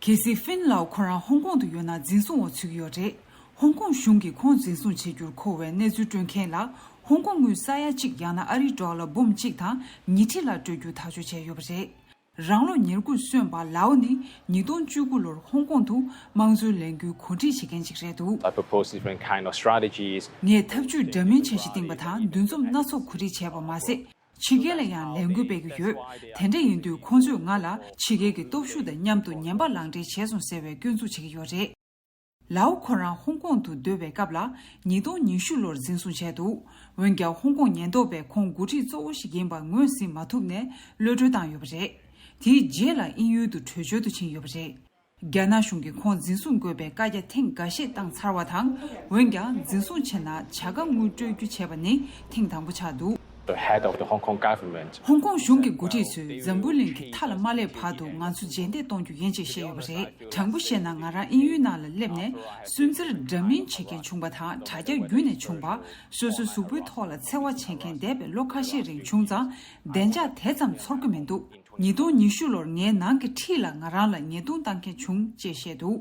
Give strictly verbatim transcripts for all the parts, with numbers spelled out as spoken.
གལ་སྲིད་ཧྥིན་ལའོ་ཁོ་རང་ཧོང་ཀོང་དུ་ཡོད་ན་འཛིན་བཟུང་འོག་ཚུད་ཀྱི་ཡོད་རེད། ཧོང་ཀོང་གཞུང་གིས་ཁོང་འཛིན་བཟུང་བྱེད་རྒྱུར་མཁོ་བའི་གནས་ཚུལ་སྤྲོད་མཁན་ལ་ཧོང་ཀོང་དངུལ་ས་ཡ་གཅིག་ཡང་ན་ཨ་རིའི་ཌོ་ལར་འབུམ་གཅིག་དང་ཉིས་ཁྲི་ལ་སྤྲོད་རྒྱུ་ཐག་གཅོད་བྱས་ཡོད་པ་རེད། རང་ལོ་ཉེར་དགུ་སོན་པ་ལའོ་ནི་ཉིས་སྟོང་བཅུ་དགུ་ལོར་ཧོང་ཀོང་དུ་དམངས་གཙོའི་ལས་འགུལ་གོ་སྒྲིག་བྱེད་མཁན་ཅིག་རེད་འདུག I propose different kind of strategies. ངས་ཐབས་ཇུས་འདྲ་མིན་འཆར་གཞི་བཏིང་པ་དང་འདུ་འཛོམས་སྣ་ཚོགས་གོ་སྒྲིག་བྱས་པ་མ་ཟད། ཕྱི་རྒྱལ་ལ་ཡང་ལས་འགུལ་སྤེལ་གྱི་ཡོད། དེ་འདྲ་ཡིན་དུས་ཁོང་ཚོས་ང་ལ་ཕྱི་རྒྱལ་གྱི་སྟོབས་ཤུགས་དང་མཉམ་དུ་ངན་པ་ལག་འབྲེལ་བྱས་སོང་ཟེར་བའི་སྐྱོན་འཛུགས་བྱེད་ཀྱི་ཡོད་རེད། ལའོ་ཁོ་རང་ཧོང་ཀོང་དུ་སྡོད་པའི་སྐབས་ལ་ཉིས་སྟོང་ཉི་ཤུ་ལོར་འཛིན་བཟུང་བྱས་འདུག་འོན་ཀྱང་ཧོང་ཀོང་ཉེན་རྟོག་པས་ཁོང་འགོ་ཁྲིད་གཙོ་བོ་ཞིག་ཡིན་པ་ངོས་ཟིན་མ་ཐུབ་ནས་གློད་གྲོལ་བཏང་ཡོད་པ་རེད། དེའི་རྗེས་ལ་དབྱིན་ཡུལ་དུ་བྲོས་བྱོལ་དུ་ཕྱིན་ཡོད་པ་རེད། རྒྱ་ནག་གཞུང་གིས་ཁོང་འཛིན་བཟུང་དགོས་པའི་བཀའ་རྒྱ་ཐེངས་འགའ་ཤས་བཏང་ཚར་བ་དང་། འོན་ཀྱང་འཛིན་བཟུང་བྱས་ན་བྱ་དགའ་དངུལ་སྤྲོད་རྒྱུ་བྱས་པ་ནི་ཐེངས་དང་པོ་ཆགས་འདུག The head of the Hong Kong government. ཧོང་ཀོང་གཞུང་གི་འགོ་ཁྲིད་ཚོས་འཛམ་བུ་གླིང་གི་མཐའ་ལ་མ་སླེབས་བར་དུ་ང་ཚོ་རྗེས་འདེད་གཏོང་རྒྱུ་ཡིན་ཅེས་བཤད་ཡོད་པ་རེད། དྲང་པོ་བཤད་ན་ང་རང་དབྱིན་ཡུལ་ནང་ལ་སླེབས་ནས་སུན་གཙེར་འདྲ་མིན་བྱེད་མཁན་བྱུང་བ་དང་དྲ་རྒྱ་བརྒྱུད་ནས་བྱུང་བ། སོ་སོའི་གཟུགས་པོའི་ཐོག་ལ་འཚེ་བ་བྱེད་མཁན་འདས་པའི་ལོ་ཁ་ཤས་རིང་བྱུང་ཙང་བདེ་འཇགས་དེ་ཙམ་ཚོར་གི་མི་འདུག་ཉིས་སྟོང་ཉི་ཤུ་ལོར་ངའི་ནང་གི་འཁྲིས་ལ་ང་རང་ལ་ཉེས་རྡུང་བཏང་མཁན་བྱུང་ཅེས་བཤད་འདུག་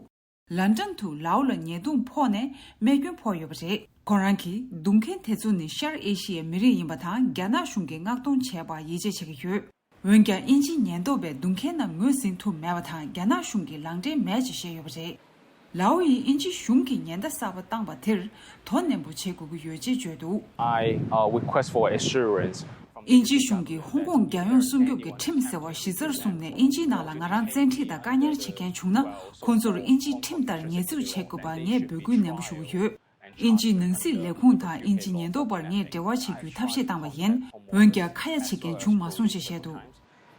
ལན་ཀྲན་དུ་ལའོ་ལ་ཉེས་རྡུང་ཕོག་ནས་རྨས་སྐྱོན་ཕོག་ཡོད་པ་རེད། ཁོ་རང་གིས་རྡུང་མཁན་དེ་ཚོ་ནི་ཤར་ཨེ་ཤི་ཡའི་མི་རིགས་ཡིན་པ་དང་རྒྱ་ནག་གཞུང་གིས་མངགས་གཏོང་བྱས་པ་ཡིད་ཆེས་བྱེད་ཀྱི་ཡོད། འོན་ཀྱང་དབྱིན་ཇིའི་ཉེན་རྟོག་པས་རྡུང་མཁན་རྣམས་ངོས་ཟིན་ཐུབ་མེད་པ་དང་རྒྱ་ནག་གཞུང་གིས་ལག་འབྲེལ་མེད་ཅེས་བཤད་ཡོད་པ་རེད། ལའོ་ཡིས་དབྱིན་ཇི་གཞུང་གིས་ཉེན་བརྡ་གསར་པ་བཏང་པ་དེར་དོ་ནན་པོ་བྱེད་དགོས་ཀྱི་ཡོད་ཅེས་བརྗོད་འདུག I, uh, request for assurance from དབྱིན་ཇིའི་གཞུང་གིས་ཧོང་ཀོང་རྒྱལ་ཡོངས་སྲུང་སྐྱོབ་ཀྱི་ཁྲིམས་ཟེར་བ་གཞི་རྩར་བཟུང་ནས་དབྱིན་ཇིའི་ནང་ལ་ང་རང་བཙན་ཁྲིད་དང་བཀག་ཉར་བྱེད་མཁན་བྱུང་ན་ཁོང་ཚོར་དབྱིན་ཇིའི་ཁྲིམས་ལྟར་ཉེས་འཛུགས་བྱེད་དགོས་པ་ངས་འབོད་སྐུལ་ནན་པོ་ཞུ་གི་ཡོད། དབྱིན་ཇིའི་ནང་སྲིད་ལས་ཁུངས་དང་དབྱིན་ཇི་ཉེན་རྟོག་པར་ངས་འབྲེལ་བ་བྱེད་རྒྱུའི་ཐབས་ཤེས་བཏང་བ་ཡིན། འོན་ཀྱང་ཁ་ཡ་བྱེད་མཁན་བྱུང་མ་སོང་ཞེས་བཤད་འདུག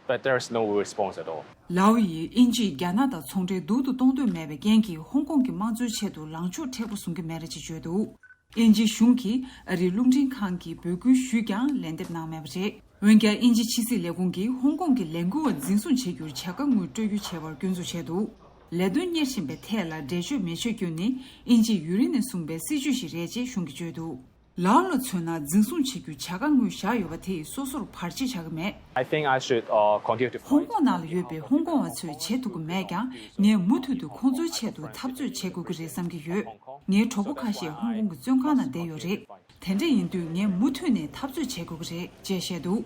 But there is no response at all. ལའོ་ཡིས་དབྱིན་ཇིས་རྒྱ་ནག་དང་ཚོང་འབྲེལ་སྡུག་ཏུ་གཏོང་འདོད་མེད་པའི་རྐྱེན་གྱིས་ཧོང་ཀོང་གི་དམངས་གཙོའི་ཆེད་དུ་ལངས་ཕྱོགས་མཁྲེགས་པོ་བཟུང་གི་མེད་རེད་ཅེས་བརྗོད་འདུག་དབྱིན་ཇིའི་གཞུང་གིས་ཨ་རིའི་རླུང་འཕྲིན་ཁང་གིས་འབོད་སྐུལ་ཞུས་ཀྱང་ལན་འདེབས་གནང་མེད་པ་རེད། འོན་ཀྱང་དབྱིན་ཇིའི་ཕྱི་སྲིད་ལས་ཁུངས་ཀྱིས་ཧོང་ཀོང་གི་ལས་འགུལ་བ་འཛིན་བཟུང་བྱེད་རྒྱུར་བྱ་དགའ་དངུལ་སྤྲོད་རྒྱུ་བྱས་པར་སྐྱོན་འཛུགས་བྱས་འདུག་ལས་དོན་གཉེར་བཞིན་པའི་ཐད་ལ་འགྲེལ་བརྗོད་མི་བྱེད་རྒྱུ་ནི་དབྱིན་ཇིས་ཡུན་རིང་ནས་བཟུང་བའི་སྲིད་ཇུས་ཤིག་རེད་ཅེས་གཞུང་གིས་བརྗོད་འདུག་ལའོ་ལ་མཚོན་ན་འཛིན་བཟུང་བྱེད་རྒྱུའི་བྱ་དགའ་དངུལ་བཞག་ཡོད་པ་དེས་སོ་སོར་བར་ཆད་བྱ་གི་མེད། I think I should, uh, continue to ཧོང་ཀོང་ནང་ལ་ཡོད་པའི་ཧོང་ཀོང་བ་ཚོས་བྱེད་ཐུབ་ཀྱི་མེད་ཀྱང་ངས་མུ་མཐུད་དུ་ཁོང་ཚོའི་ཆེད་དུ་འཐབ་རྩོད་བྱེད་དགོས་ཀྱི་རེད་བསམ་གྱི་ཡོད། ངའི་གྲོགས་པོ་ཁ་ཤས་ཧོང་ཀོང་གི་བཙོན་ཁང་ནང་བསྡད་ཡོད་རེད། དེ་འདྲ་ཡིན་དུས་ངས་མུ་མཐུད་ནས་འཐབ་རྩོད་བྱེད་དགོས་ཀྱི་རེད་ཅེས་བཤད་འདུག་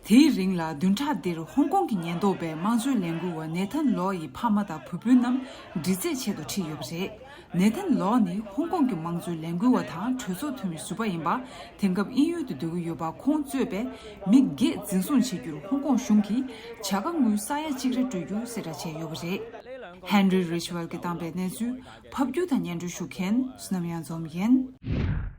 དེའི་རིང་ལ་བདུན་ཕྲག་འདིར་ཧོང་ཀོང་གི་ཉེན་རྟོག་པས་དམངས་གཙོའི་ལས་འགུལ་བ་ནེ་ཐན་ལོ་ཡི་ཕ་མ་དང་བུ་སྤུན་རྣམས་འདྲི་རྩད་ཆེད་དུ་ཁྲིད་ཡོད་པ་རེད། ནེ་ཐན་ལོ་ནི་ཧོང་ཀོང་གི་དམངས་གཙོའི་ལས་འགུལ་བ་དང་གྲོས་ཚོགས་འཐུས་མི་ཟུར་པ་ཡིན་པ། དེང་སྐབས་དབྱིན་ཡུལ་དུ་སྡོད་ཀྱི་ཡོད་པ་ཁོང་གཙོས་པའི་མི་བརྒྱད་འཛིན་བཟུང་བྱེད་རྒྱུར་ཧོང་ཀོང་གཞུང་གིས་བྱ་དགའ་དངུལ་ས་ཡ་གཅིག་རེ་སྤྲོད་རྒྱུ་གསལ་བསྒྲགས་བྱས་ཡོད་པ་རེད། ཧན་རི་རིཆ་ཝེལ་གྱིས་བཏང་པའི་གནས་ཚུལ་ཕབ་སྒྱུར་དང་སྙན་སྒྲོན་ཞུ་མཁན་བསོད་ནམས་གཡང་འཛོམས་ཡིན།